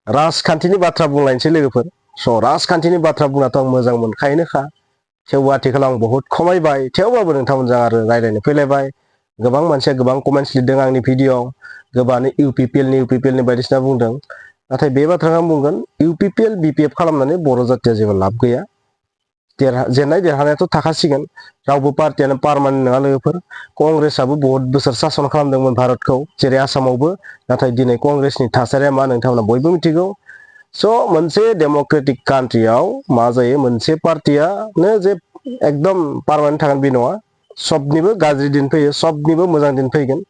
राजखान्थिनि बाथ्रा बुंलायनोसै लोगोफोर स' राजखान्थिनि बाथ्रा बुंनाथ' आं मोजां मोनखायोनोखा थेवबो आथिखालाव आं बहुत खमायबाय थेवबाबो नोंथांमोनजों आरो रायज्लायनो फैलायबाय गोबां मानसिया गोबां कमेन्ट्स लिरदों आंनि भिडिअ'आव गोबाङानो इउपिपिएलनि बायदिसिना बुंदों नाथाय बे बाथ्राखौ आं बुंगोन इउपिपिएल बिपिएफ खालामनानै बर' जातिया जेबो लाब गैया जेननाय देरहानायाथ' थाखासिगोन रावबो पार्टियानो पारमानेन्ट नङा लोगोफोर कंग्रेसआबो बहुत बोसोर सासन खालामदोंमोन भारतखौ जेरै आसामावबो नाथाय दिनै कंग्रेसनि थासारिया मा नोंथांमोना बयबो मिथिगौ स' मोनसे डेम'क्रेटिक कान्ट्रियाव मा जायो मोनसे पार्टियानो जे एकदम पारमानेन्ट थागोन बे नङा सबनिबो गाज्रि दिन फैयो सबनिबो मोजां दिन फैगोन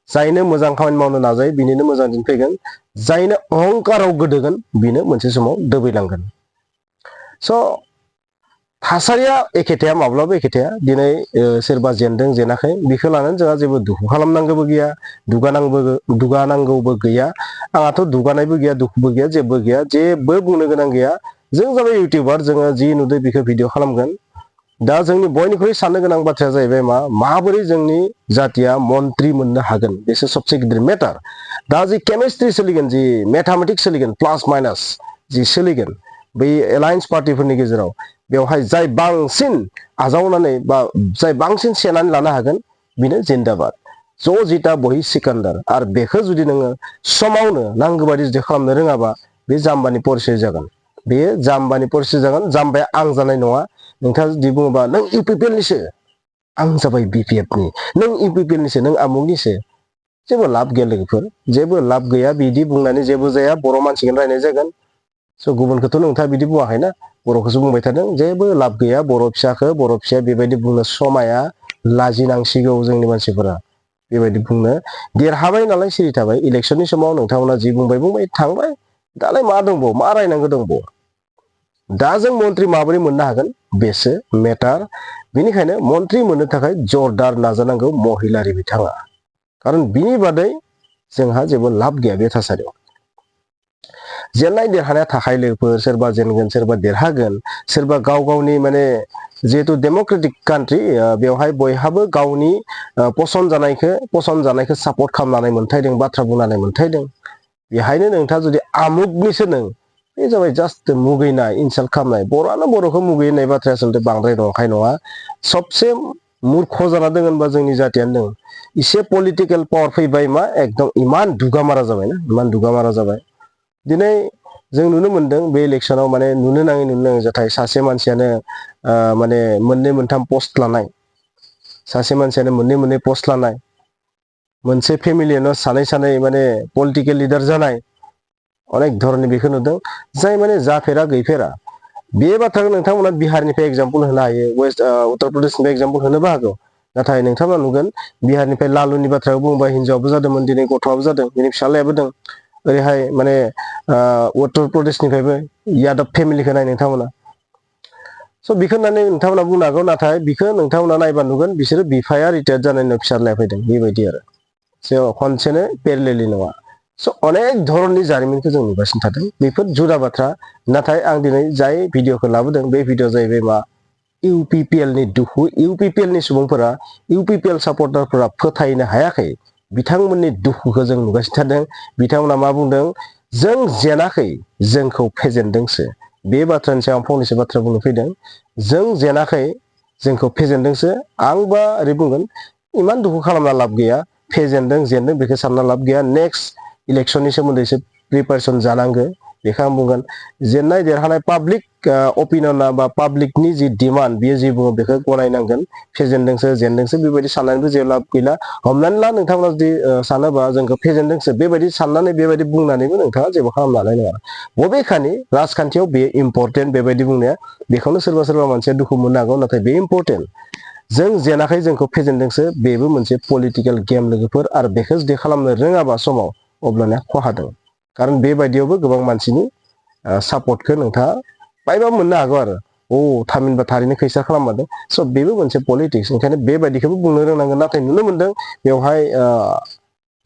जायनो मोजां खामानि मावनो नाजायो बिनिनो मोजां दिन फैगोन जायनो अहंकाराव गोदोगोन बिनो मोनसे समाव दोबैलांगोन स' थासारिया एखे थाया माब्लाबा एखे थाया दिनै सोरबा जेनदों जेनाखै बेखौ लानानै जोंहा जेबो दुखु खालामनांगौबो गैया दुगानांगौबो गैया आंहाथ' दुगानायबो गैया दुखुबो गैया जेबो बुंनो गोनां गैया जों जाबाय इउटिउबार जोङो जि नुदों बेखौ भिडिअ खालामगोन दा जोंनि बयनिख्रुइ साननो गोनां बाथ्राया जाहैबाय माबोरै जोंनि जातिया मन्त्रि मोननो हागोन बेसो सबसे गिदिर मेटार दा जि केमिस्ट्रि सोलिगोन जि मेथामेटिक्स सोलिगोन प्लास माइनास जि सोलिगोन बै एलायन्स पार्टिफोरनि गेजेराव बेवहाय जाय बांसिन आजावनानै बा जाय बांसिन सेनानै लानो हागोन बेनो जिन्दाबाद ज' जिता बहि सिकान्दार आरो बेखौ जुदि नोङो समावनो नांगौ बायदि जुदि खालामनो रोङाबा बे जाम्बानि परिचय जागोन बेयो जाम्बानि परिचय जागोन जाम्बाया आं जानाय नङा नोंथाङा जुदि बुङोबा नों इउपिपिएलनिसो आं जाबाय बिपिएफनि नों इउपिपिएलनिसो नों आमुगनिसो जेबो लाब गैया लोगोफोर जेबो लाब गैया बिदि बुंनानै जेबो जाया बर' मानसिखौनो रायनाय जागोन स' गुबुनखौथ' नोंथाङा बिदि बुङाखैना बर'खौसो बुंबाय थादों जेबो लाब गैया बर' फिसाया बेबायदि बुंनो समाया लाजिनांसिगौ जोंनि मानसिफोरा बेबायदि बुंनो देरहाबाय नालाय सिरि थाबाय इलेक्सननि समाव नोंथांमोना जि बुंबाय थांबाय दालाय मा दंबावो मा रायनांगौ दंबावो दा जों मन्त्रि माबोरै मोननो हागोन बेसो मेटार बेनिखायनो मन्त्रि मोननो थाखाय जरदार नाजानांगौ महिलारि बिथाङा खारन बिनि बादै जोंहा जेबो लाब गैया बे थासारियाव जेननाय देरहानाया थाखाय लोगोफोर सोरबा जेनगोन सोरबा देरहागोन सोरबा गाव गावनि माने जिहेतु डेम'क्रेटिक कान्ट्रि बेवहाय बयहाबो गावनि पसन्द जानायखौ सापर्ट खालामनानै मोनथायदों बाथ्रा बुंनानै मोनथायदों बेहायनो नोंथाङा जुदि आमुगनिसो नों बे जाबाय जास्ट मुगैनाय इनसाल्ट खालामनाय बर'आनो बर'खौ मुगैयो होननाय बाथ्राया आसलथे बांद्राय नंखाय नङा सबसे मूर्ख जाना दङ होनबा जोंनि जातियानो दङ इसे पलिटिकेल पावार फैबाय मा एकदम इमान दुगामारा जाबायना इमान दुगामारा जाबाय दिनै जों नुनो मोनदों बे इलेक्सनाव माने नुनो नाङै जाथाय सासे मानसियानो माने मोननै मोनथाम पस्ट लानाय सासे मानसियानो मोननै पस्ट लानाय मोनसे फेमिलियानो सानै माने पलिटिकेल लिडार जानाय अनेक धरननि बेखौ नुदों जाय माने जाफेरा गैफेरा बे बाथ्राखौ नोंथांमोना बिहारनिफ्राय एग्जाम्पल होनो हायो उत्तर प्रदेशनिफ्राय एग्जाम्पल होनोबो हागौ नाथाय नोंथांमोना नुगोन बिहारनिफ्राय लालुनि बाथ्राखौ बुंबाय हिनजावाबो जादोंमोन दिनै गथ'आबो जादों बिनि फिसालायाबो दं ओरैहाय माने उत्तर प्रदेशनिफ्रायबो यादव फेमिलिखौ नाय नोंथांमोना स' बेखौ होननानै नोंथांमोना बुंनो हागौ नाथाय बेखौ नोंथांमोना नायबा नुगोन बिसोरो बिफाया रिटायार्ड जानायनि फिसालाया फैदों बेबायदि आरो स' खनसेनो पेरेलेलि नङा स' अनेक धरननि जारिमिनखौ जों नुगासिनो थादों बेफोर जुदा बाथ्रा नाथाय आं दिनै जाय भिडिअखौ लाबोदों बे भिडिअ जाहैबाय मा इउपिपिएलनि दुखु इउपिपिएलनि सुबुंफोरा इउपिपिएल सापर्टारफोरा फोथायनो हायाखै बिथांमोननि दुखुखौ जों नुगासिनो थादों बिथांमोना मा बुंदों जों जेनाखै जोंखौ फेजेनदोंसो बे बाथ्रानि सायाव आं फंनैसो बाथ्रा बुंनो फैदों जों जेनाखै जोंखौ फेजेनदोंसो आंबा ओरै बुंगोन इमान दुखु खालामना लाब गैया फेजेनदों जेनदों बेखौ सानना लाब गैया नेक्स्ट इलेक्सननि सोमोन्दैसो प्रिपारेसन जानांगो बेखौ आं बुंगोन जेननाय देरहानाय पाब्लिक अपिनियना बा पाब्लिकनि जि डिमान्ड बियो जि बुङो बेखौ गनायनांगोन फेजेनदोंसो जेनदोंसो बेबायदि साननानैबो जेबो लाब गैला हमनानै ला नोंथांमोना जुदि सानोबा जोंखौ फेजेनदोंसो बेबायदि साननानै बेबायदि बुंनानैबो नोंथाङा जेबो खालामनो हानाय नङा बबेखानि राजखान्थियाव बेयो इम्परटेन्ट बेबायदि बुंनाया बेखौनो सोरबा मानसिया दुखु मोननो हागौ नाथाय बे इम्परटेन्ट जों जेनाखै जोंखौ फेजेनदोंसो बेबो मोनसे पलिटिकेल गेम लोगोफोर आरो बेखौ जुदि खालामनो रोङाबा समाव अब्लाना खहा दं खारन बेबायदियावबो गोबां मानसिनि सापर्टखौ नोंथाङा बायबा मोननो हागौ आरो थामहिनबा थारैनो खैसा खालामबादों स' बेबो मोनसे पलिटिक्स ओंखायनो बेबायदिखौबो बुंनो रोंनांगोन नाथाय नुनो मोनदों बेवहाय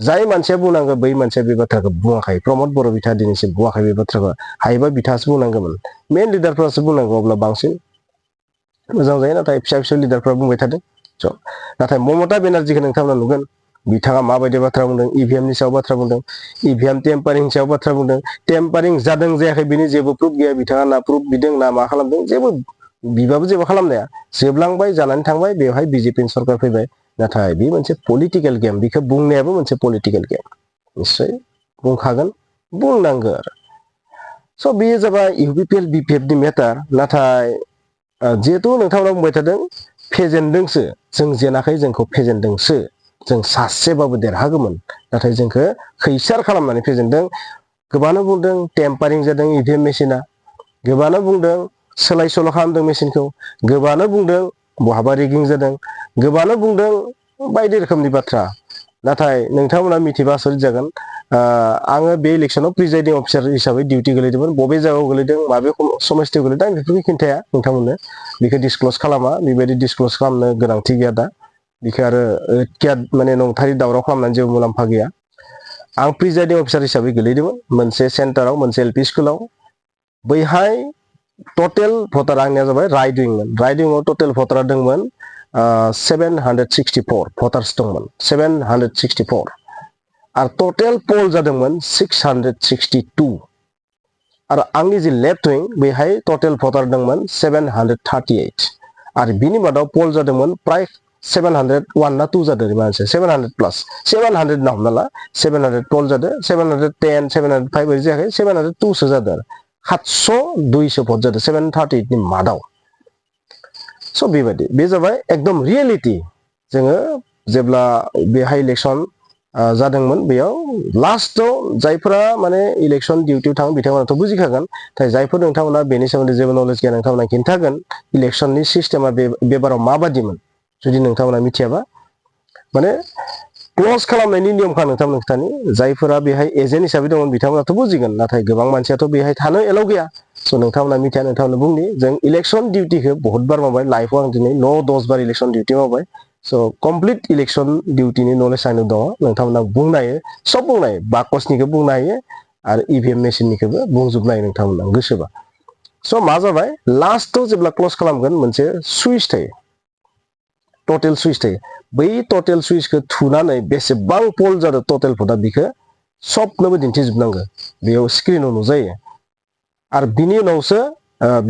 जाय मानसिया बुंनांगौ बै मानसिया बे बाथ्राखौ बुङाखै प्रमद बर' बिथाङा दिनैसिम बुङाखै बे बाथ्राखौ हायोबा बिथाङासो बुंनांगौमोन मेन लिडारफ्रासो बुंनांगौ अब्ला बांसिन मोजां जायो नाथाय फिसा लिडारफ्रा बुंबाय थादों स' नाथाय ममता बेनार्जीखौ नोंथांमोना नुगोन बिथाङा माबायदि बाथ्रा बुंदों इभिएमनि सायाव बाथ्रा बुंदों इभिएम टेम्पारिंनि सायाव बाथ्रा बुंदों टेम्पारिं जादों जायाखै बिनि जेबो प्रुफ गैया बिथाङा ना प्रुफ बिदों ना मा खालामदों जेबो बिबाबो जेबो खालामनाया जोबलांबाय जानानै थांबाय बेवहाय बिजेपि सरकार फैबाय नाथाय बे मोनसे पलिटिकेल गेम बेखौ बुंनायाबो मोनसे पलिटिकेल गेम निश्चय बुंखागोन बुंनांगौ आरो स' बेयो जाबाय इउपिपिएल बिपिएफनि मेटार नाथाय जिहेतु नोंथांमोना बुंबाय थादों फेजेनदोंसो जों जेनाखै जोंखौ फेजेनदोंसो जों सासेबाबो देरहागौमोन नाथाय जोंखौ खैसार खालामनानै फेजेनदों गोबाङानो बुंदों टेम्पारिं जादों इभिएम मेसिना गोबाङानो बुंदों सोलाय सोल' खालामदों मेसिनखौ गोबाङानो बुंदों बहाबा रिगिं जादों गोबाङानो बुंदों बायदि रोखोमनि बाथ्रा नाथाय नोंथांमोना मिथिबा आसरित जागोन आङो बे इलेक्सनाव प्रिजाइडिं अफिसार हिसाबै डिउटि गोलैदोंमोन बबे जायगायाव गोलैदों माबे समस्थियाव गोलैदों आं बेफोरखौ खिन्थाया नोंथांमोननो बेखौ डिसक्ल'ज खालामा बेबायदि डिसक्ल'ज खालामनो गोनांथि गैया दा बेखौ आरो माने नंथारै दावराव खालामनानै जेबो मुलाम्फा गैया आं प्रिजाइडिं अफिसार हिसाबै गोलैदोंमोन मोनसे सेन्टाराव मोनसे एलपि स्कुलाव बैहाय टटेल भटार आंनिया जाबाय राइडिंआव टटेल भटारा दंमोन 764 भटार्स दंमोन 764 आरो टटेल पल जादोंमोन 662 आरो आंनि जि लेफ्ट विं बेहाय टटेल भटार दंमोन 738 आरो बिनि मादाव पल जादोंमोन प्राय 701 ना 2 जादों मानसि 700 प्लास 700 ना हमना ला 700 पल जादों 710 705 बायदि जायाखै 702 सो जादों आरो 700 200 भट जादों 738 नि मादाव स' बेबायदि बे जाबाय एकदम रियेलिटि जोङो जेब्ला बेहाय इलेक्सन जादोंमोन बेयाव लास्टआव जायफोरा माने इलेक्सन डिउटियाव थाङो बिथांमोनाथ' बुजिखागोन नाथाय जायफोर नोंथांमोना बेनि सोमोन्दै जेबो नलेज गैया नोंथांमोना खिन्थागोन इलेक्सननि सिस्टेमा बेबाराव माबादिमोन जुदि नोंथांमोना मिथियाबा माने क्ल'ज खालामनायनि नियमखा नोंथांमोन खोथानि जायफोरा बेहाय एजेन्ट हिसाबै दंमोन बिथांमोनाथ' बुजिगोन नाथाय गोबां मानसियाथ' बेहाय थानो एलाव गैया स' नोंथांमोना मिथिया नोंथांमोना बुंनि जों इलेक्सन डिउटिखौ बहुत बार मावबाय लाइफआव आं दिनै 9-10 बार इलेक्सन डिउटि मावबाय स' कमप्लिट इलेक्सन डिउटिनि नलेज आंनो दङ नोंथांमोना बुंनो हायो सब बुंनो हायो बाकसनिखौ बुंनो हायो आरो इभिएम मेसिननिखौबो बुंजोबनो हायो नोंथांमोना गोसोबा स' मा जाबाय लास्टआव जेब्ला क्ल'ज खालामगोन मोनसे सुइच थायो टटेल सुइच थायो बै टटेल सुइचखौ थुनानै बेसेबां पल जादों टटेल भटआ बिखौ सबनोबो दिन्थिजोबनांगौ बेयाव स्क्रिनाव नुजायो आरो बिनि उनावसो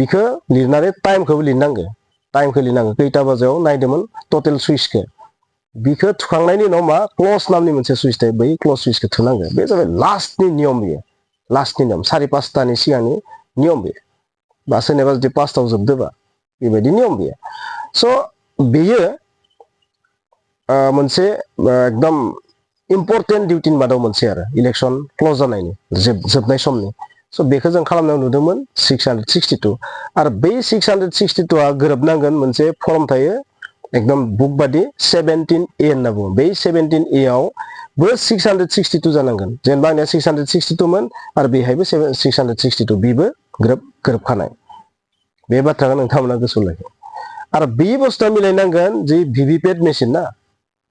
बिखौ लिरनानै टाइमखौबो लिरनांगौ खैथा बाजायाव नायदोंमोन टटेल सुइचखौ बिखौ थुखांनायनि उनाव मा क्ल'ज नामनि मोनसे सुइच थायो बै क्ल'ज सुइचखौ थुनांगौ बे जाबाय लास्टनि नियम बियो लास्टनि नियम 5:30 सिगांनि नियम बेयो बा सोरनिबा जुदि 5टाव जोबदोबा बेबायदि नियम बेयो स' बेयो मोनसे एकदम इम्पर्टेन्ट डिउटिनि मादाव मोनसे आरो इलेक्सन क्ल'ज जानायनि जोबनाय समनि स' बेखौ जों खालामनायाव नुदोंमोन 662 आरो बै 662आ गोरोबनांगोन मोनसे फर्म थायो एकदम बुक बादि 17A होनना बुङो बै 17A आवबो 662 जानांगोन जेनेबा आंनिया 662 मोन आरो बेहायबो 662 बेबो गोरोबखानाय बे बाथ्राखौ नोंथांमोना गोसोआव लाखि आरो बे बुस्थुआ मिलायनांगोन जि भिभिपेट मेसिन ना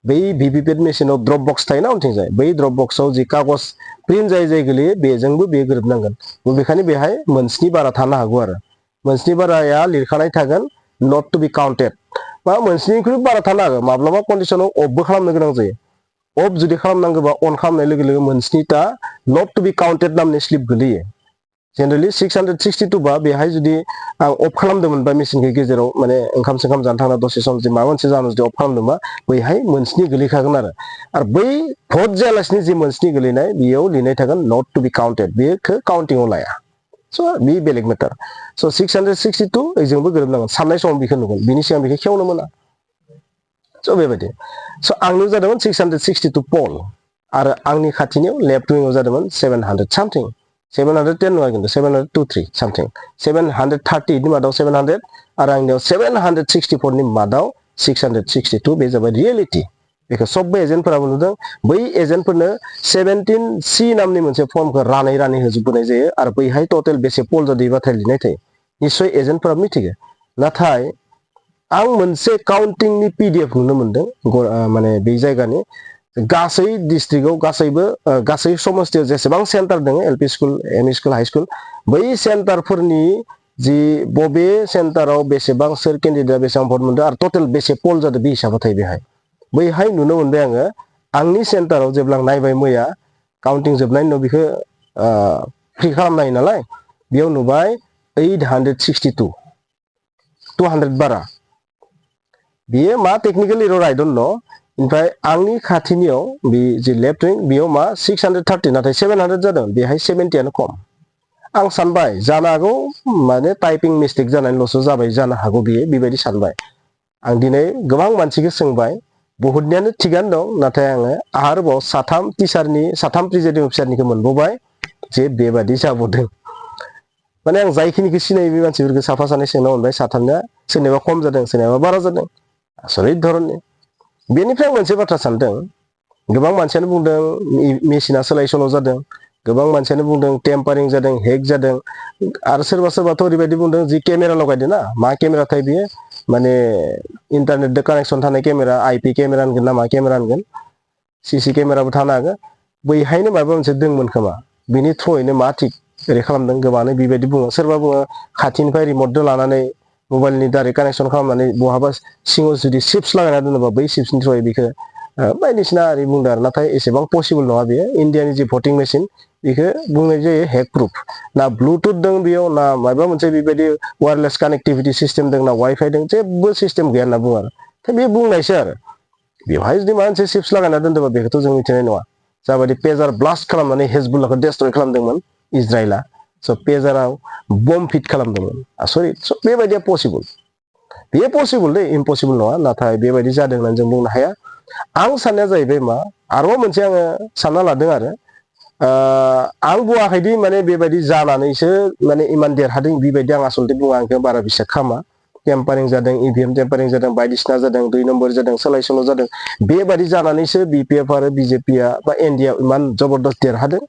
बै भिभिपेट मेसिनाव ड्रप बक्स थायोना उनथिंजाय बै ड्रप बक्सआव जि कागज प्रिन्ट जाय गोलैयो बेजोंबो बे गोरोबनांगोन बबेखानि बेहाय मोनस्नि बारा थानो हागौ आरो मोनस्नि बाराया लिरखानाय थागोन नट टु बि काउन्टेड बा मोनस्निख्रुइ बारा थानो हागौ माब्लाबा कन्डिसनाव अफबो खालामनो गोनां जायो अफ जुदि खालामनांगौबा अन खालामनाय लोगो लोगो मोनस्निथा नट टु बि काउन्टेड नामनि स्लिप गोलैयो जेनेरेलि 662 बा बेहाय जुदि आं अफ खालामदोंमोन बा मेसिननि गेजेराव माने ओंखाम जानो थांना दसे सम माबा मोनसे जानो जुदि अफ खालामदोंबा बैहाय मोनस्नि गोलैखागोन आरो बै भट जायालासिनो जि मोनस्नि गोलैनाय बेयाव लिरनाय थागोन नट टु बि काउन्टेड बेखौ काउन्टिंआव लाया स' बे बेलेग मेटार स' 662 ओइजोंबो गोरोबनांगोन साननाय समाव बेखौ नुगोन बिनि सिगां बेखौ खेवनो मोना स' बेबायदि स' आंनियाव जादोंमोन 662 पल आरो आंनि खाथिनियाव लेफ्ट विंआव जादोंमोन 700 सामथिं 710 नङा खिन्थु 723 सामथिं 730 नि मादाव 700 आरो आंनियाव 764 नि मादाव 662 बे जाबाय रियेलिटि बेखौ सबबो एजेन्टफोराबो नुदों बै एजेन्टफोरनो 17C नामनि मोनसे फर्मखौ रानै होजोबबोनाय जायो आरो बैहाय टटेल बेसे पल जादों बाथ्रा लिरनाय थायो निस्सय एजेन्टफोरा मिथिगो नाथाय आं मोनसे काउन्टिंनि PDF नुनो मोनदों माने बे जायगानि गासै डिस्ट्रिक्टआव गासै समस्तियाव जेसेबां सेन्टार दङ LP school ME school high school बै सेन्टारफोरनि जि बबे सेन्टाराव बेसेबां सोर केन्डिडेटआ बेसेबां भट मोनदों आरो टटेल बेसे पल जादों बे हिसाबा थायो बैहाय नुनो मोनबाय आङो आंनि सेन्टाराव जेब्ला नायबाय मैया काउन्टिं जोबनायनि उनाव बेखौ फ्रि खालामनाय नालाय बेयाव नुबाय 862 200 बारा बेयो मा technical error I don't know ओमफ्राय आंनि खाथिनियाव बे जे लेफ्ट विं बेयाव मा 630 नाथाय 700 जादों बेहाय 70 आनो खम आं सानबाय जानो हागौ माने टाइपिं मिस्टेक जानायल'सो जाबाय जानो हागौ बियो बेबायदि सानबाय आं दिनै गोबां मानसिखौ सोंबाय बहुतनियानो थिगानो दं नाथाय आङो आरोबाव साथाम प्रेसिडेन्ट अफिसारनिखौ मोनबावबाय जे बेबादि जाबोदों माने आं जायखिनिखौ सिनायो बे मानसिफोरखौ साफा सानै सोंना मोनबाय साथामनिया सोरनिबा खम जादों सोरनिबा बारा जादों आसरित धरननि बेनिफ्राय मोनसे बाथ्रा सानदों गोबां मानसियानो बुंदों मेसिना सोलाय सोल' जादों गोबां मानसियानो बुंदों टेम्पारिं जादों हेक जादों आरो सोरबा सोरबाथ' ओरैबायदि बुंदों जि केमेरा लगायदों ना मा केमेरा थाय बियो माने इन्टारनेटजों कानेक्सन थानाय केमेरा आइपि केमेरा होनगोन ना मा केमेरा होनगोन सिसि केमेराबो थानो हागौ बैहायनो माबा मोनसे दंमोन खोमा बिनि थ्रयैनो मा थिग ओरै खालामदों गोबाङानो बेबायदि बुङो सोरबा बुङो खाथिनिफ्राय रिमटजों लानानै मबाइलनि दारै कानेक्सन खालामनानै बहाबा सिङाव जुदि चिप्स लागायना दोनोबा बै चिप्सनि थ्रयै बेखौ बायदिसिना ओरै बुंदों आरो नाथाय एसेबां पसिबोल नङा बेयो इन्डियानि जि भटिं मेसिन बेखौ बुंनाय जायो हेक प्रुफ ना ब्लुटुथ दं बेयाव ना माबा मोनसे बेबायदि वायरलेस कानेक्टिभिटि सिस्टेम दं ना वाइफाइ दं जेबो सिस्टेम गैया होनना बुङो आरो दा बे बुंनायसो आरो बेवहाय जुदि माबा मोनसे चिप्स लागायना दोनदोंबा बेखौथ' जों मिथिनाय नङा जाबायदि पेजार ब्लास्ट खालामनानै हेजबुल्लाखौ डेस्ट्रय खालामदोंमोन इज्राइला स' पेजाराव बम फिट खालामदोंमोन आसरित स' बेबायदिया पसिबोल बेयो पसिबोल दे इम्पसिबोल नङा नाथाय बेबायदि जादों होननानै जों बुंनो हाया आं साननाया जाहैबाय मा आरोबाव मोनसे आङो सानना लादों आरो आं बुङाखैदि माने बेबायदि जानानैसो माने इमान देरहादों बेबायदि आं आसलथे बुङा आंखौ बारा बिसास खालामा टेम्पारिं जादों इभिएम टेम्पारिं जादों बायदिसिना जादों 2 नम्बर जादों सोलाय सोल' जादों बेबायदि जानानैसो बिपिएफ आरो बिजेपिआ बा एनडिए इमान जबरदस्त देरहादों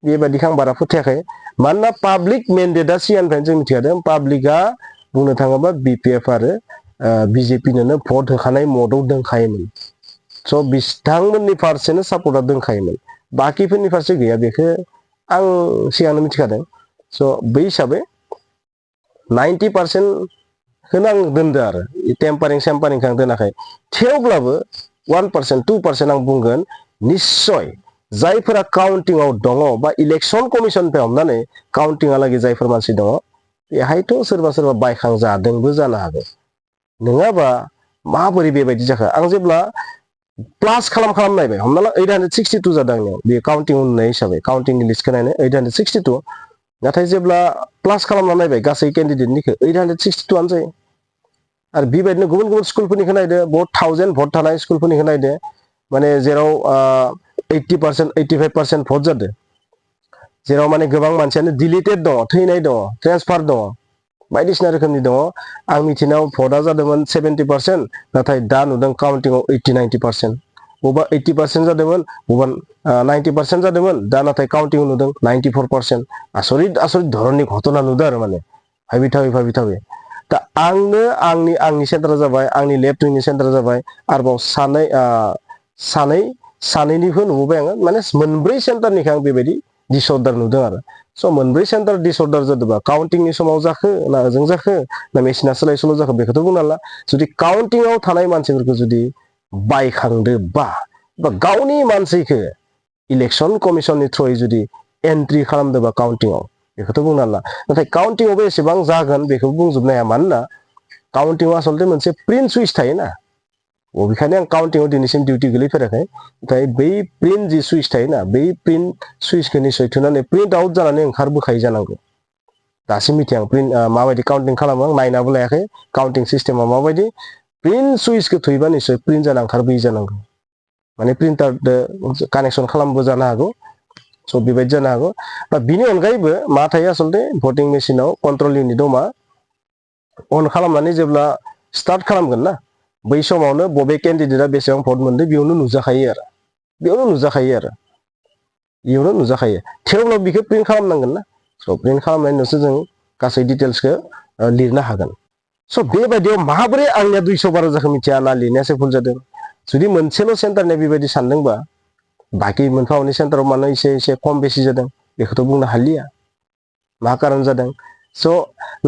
बेबायदिखौ आं बारा फोथायाखै मानोना पाब्लिक मेन्डेटआ सिगांनिफ्रायनो जों मिथिखादों पाब्लिकआ बुंनो थाङोबा बिपिएफ आरो बिजेपिनोनो भट होखानाय मदआव दोनखायोमोन स' बिथांमोननि फारसेनो सापर्टआ दोनखायोमोन बाकिफोरनि फारसे गैया बेखौ आं सिगांनो मिथिखादों स' बै हिसाबै 90% खौनो आं दोनदो आरो टेम्पारिं सेम्पारिंखौ आं दोनाखै थेवब्लाबो 1% 2% आं बुंगोन निस्सय जायफोरा काउन्टिंआव दङ बा इलेक्सन कमिसननिफ्राय हमनानै काउन्टिंहालागै जायफोर मानसि दङ बेहायथ' सोरबा सोरबा बायखांजादोंबो जानो हागौ नङाबा माबोरै बेबायदि जाखो आं जेब्ला प्लास खालाम नायबाय हमना ला 862 जादों आंनियाव बे काउन्टिं होननाय हिसाबै काउन्टिंनि लिस्टखौ नायनो 862 नाथाय जेब्ला प्लास खालामना नायबाय गासै केन्डिडेटनिखौ 862 आनो जायो आरो बेबायदिनो गुबुन गुबुन स्कुलफोरनिखौ नायदो बहुत 1000 भट थानाय स्कुलफोरनिखौ नायदो माने जेराव 80% 85% भट जादों जेराव माने गोबां मानसियानो डिलिटेड दङ थैनाय दङ ट्रेन्सफार दङ बायदिसिना रोखोमनि दङ आं मिथिनायाव भटआ जादोंमोन 70% नाथाय दा नुदों काउन्टिंआव 80-90% बबेबा 80% जादोंमोन बबेबा 90% जादोंमोन दा नाथाय काउन्टिंआव नुदों 94% आसरित धरननि घटना नुदों आरो माने भाबि दा आंनो आंनि सेन्टारा जाबाय आंनि लेफ्ट विंनि सेन्टारा जाबाय आरोबाव सानैनिखौ नुबोबाय आङो माने मोनब्रै सेन्टारनिखौ आं बेबायदि डिसअर्डार नुदों आरो स' मोनब्रै सेन्टार डिसअर्डार जादोंबा काउन्टिंनि समाव जाखो ना ओजों जाखो ना मेसिना सोलाय सोल' जाखो बेखौथ' बुंनो हाला जुदि काउन्टिंआव थानाय मानसिफोरखौ जुदि बायखांदोबा बा गावनि मानसिखौ इलेक्सन कमिसननि थ्रुयै जुदि एन्ट्रि खालामदोंबा काउन्टिंआव बेखौथ' बुंनो हाला नाथाय काउन्टिंआवबो एसेबां जागोन बेखौ बुंजोबनो हाया मानोना काउन्टिंआव आसलथे मोनसे प्रिन्ट सुइच थायोना बेखायनो आं काउन्टिंआव दिनैसिम डिउटि गोलैफेराखै नाथाय बै प्रिन्ट जि सुइच थायोना बै प्रिन्ट सुइचखौ निसय थुनानै प्रिन्ट आउट जानानै ओंखारबोखायो जानांगौ दासिम मिथिया आं प्रिन्ट माबायदि काउन्टिं खालामो आं नायनाबो लायाखै काउन्टिं सिस्टेमा माबायदि प्रिन्ट सुइचखौ थुयोबा निसय प्रिन्ट जाना ओंखारबोयो जानांगौ माने प्रिन्टारजों कानेक्सन खालामबो जानो हागौ स' बेबायदि जानो हागौ बा बिनि अनगायैबो मा थायो आसलथे भटिं मेसिनाव कन्ट्रल इउनिट दं मा अन खालामनानै जेब्ला स्टार्ट खालामगोन ना बै समावनो बबे केन्डिडेटआ बेसेबां भट मोनदों बेयावनो नुजाखायो थेवब्लाबो बेखौ प्रिन्ट खालामनांगोन ना स' प्रिन्ट खालामनायनि उनावसो जों गासै डिटेल्सखौ लिरनो हागोन स' बेबायदियाव माबोरै आंनिया 200 बारा जाखो मिथिया ना लिरनायासो भुल जादों जुदि मोनसेल' सेन्टारनिया बेबायदि सानदोंबा बाखि मोनफा मोननै सेन्टाराव मानो एसे खम बेसि जादों बेखौथ' बुंनो हालिया मा कारन जादों स'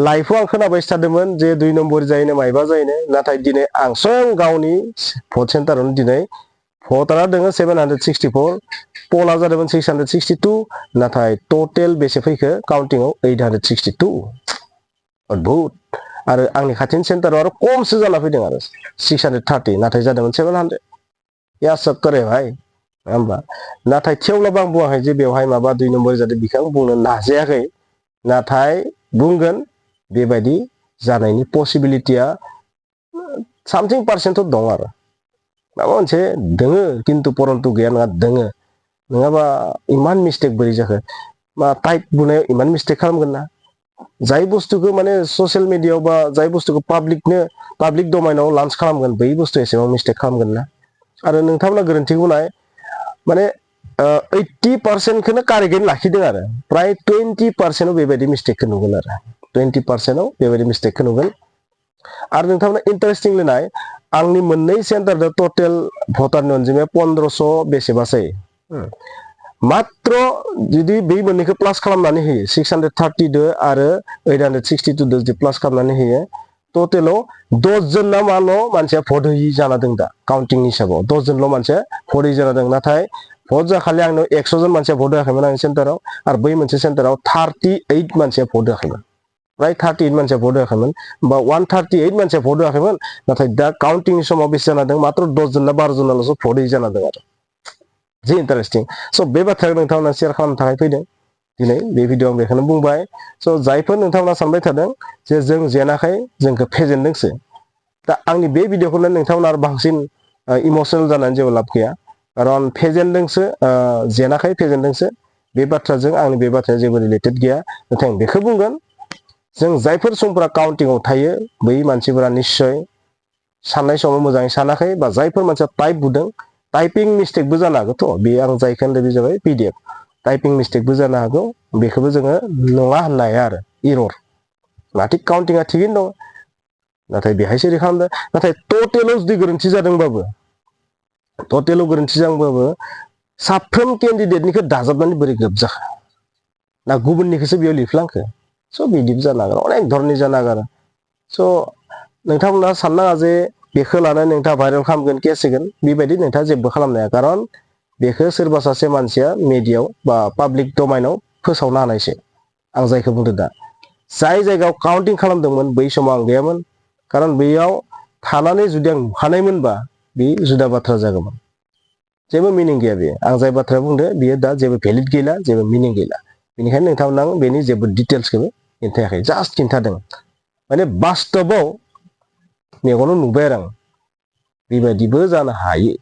लाइफआव आं खोनाबायसो थादोंमोन जे 2 नम्बर जायोनो मायबा जायोनो नाथाय दिनै आं स्वयं गावनि भट सेन्टारावनो दिनै भटारा दोङो 764 पला जादोंमोन 662 नाथाय टोटेल बेसे फैखो काउन्टिंआव 862 अद्भुत आरो आंनि खाथिनि सेन्टाराव आरो खमसो जाना फैदों आरो 630 नाथाय जादोंमोन 700 या सब करे भाई होमबा नाथाय थेवब्लाबो आं बुङाखै जे बेवहाय माबा 2 नम्बर जादों बिखौ आं बुंनो नाजायाखै नाथाय बुंगोन बेबायदि जानायनि पसिबिलिटिया सामथिं पारसेन्ट दं आरो माबा मोनसे दोङो किन्तु परन्तु गैया नङा दोङो नङाबा इमान मिस्टेक बोरै जाखो मा टाइप बुनायाव इमान मिस्टेक खालामगोन ना जाय बुस्थुखौ माने ससियेल मिडियायाव बा जाय बुस्थुखौ पाब्लिक डोमाइनाव लॉन्च खालामगोन बै बुस्थु एसेबां मिस्टेक खालामगोन ना आरो नोंथांमोना गोरोन्थि बुंनाय माने 80% खौनो कारेक्टयै लाखिदों आरो प्राय 20% बेबायदि मिस्टेकखौ नुगोन आरो 20% बेबायदि मिस्टेकखौ नुगोन आरो नोंथांमोना इन्टारेस्टिंलि नाय आंनि मोननै सेन्टारजों टोटेल भटारनि अनजिमाया 1500 बेसेबासै मात्र जुदि बै मोननैखौ प्लास खालामनानै होयो 630 दो आरो 862 दो जुदि प्लास खालामनानै होयो टोटेलाव 10 जन ना माल' मानसिया भट होयि जाना दं दा काउन्टिं हिसाबाव 10 जनल' मानसिया भट होयि जाना दं नाथाय भट जाखालि आंनाव 100 जन मानसिया भट होआखैमोन आंनि सेन्टाराव आरो बै मोनसे सेन्टाराव 38 मानसिया भट होआखैमोन प्राय 38 मानसिया भट होआखैमोन बा 138 मानसिया भट होआखैमोन नाथाय दा काउन्टिंनि समाव बेसे जाना दं मात्र 10 जन ना 12 जनल'सो भट होयि जाना दं आरो जि इन्टारेस्टिं स' बे बाथ्राखौ नोंथांमोना शेयार खालामनो थाखाय फैदों दिनै बे भिडिअ आं बेखौनो बुंबाय स' जायफोर नोंथांमोना सानबाय थादों जे जों जेनाखै जोंखौ फेजेनदोंसो दा आंनि बे भिडिअखौनो नोंथांमोना आरो बांसिन इमसनेल जानानै जेबो लाब गैया खारन फेजेनदोंसो जेनाखै फेजेनदोंसो बे बाथ्राजों आंनि बे बाथ्राया जेबो रिलेटेड गैया नाथाय आं बेखौ बुंगोन जों जायफोर सुबुंफोरा काउन्टिंआव थायो बै मानसिफोरा निश्चय साननाय समाव मोजाङै सानाखै बा जायफोर मानसिया टाइप बुदों टाइपिं मिस्टेकबो जानो हागौथ' बे आं जायखौ होनदों बे जाबाय PDF टाइपिं मिस्टेकबो जानो हागौ बेखौबो जोङो नङा होननो हाया आरो इरर थिग काउन्टिंआ थिगैनो दं नाथाय बेहायसो ओरै खालामदों नाथाय टटेलाव जुदि गोरोन्थि जादोंबाबो साफ्रोम केन्डिडेटनिखौ दाजाबनानै बोरै ग्रोब जाखो ना गुबुननिखौसो बेयाव लिरफ्लांखो स' बिदिबो जानो हागौ अनेक धरननि जानो हागौ स' नोंथांमोना साननाङा जे बेखौ लानानै नोंथाङा भाइरेल खालामगोन केस होगोन बेबायदि नोंथाङा जेबो खालामनो हाया खारन बेखौ सोरबा सासे मानसिया मिडियायाव बा पाब्लिक डोमाइनाव फोसावनो हानायसो आं जायखौ बुंदों दा जाय जायगायाव काउन्टिं खालामदोंमोन बै समाव आं गैयामोन खारन बैयाव थानानै जुदि आं नुखानायमोनबा बे जुदा बाथ्रा जागौमोन जेबो मिनिं गैया बेयो आं जाय बाथ्रा बुंदों बेयो दा जेबो भेलिड गैला जेबो मिनिं गैला बेनिखायनो नोंथांमोना आं बेनि जेबो डिटेल्सखौबो खिन्थायाखै जास्ट खिन्थादों माने बास्तबाव मेगनाव नुबाय आरो आं बेबायदिबो जानो हायो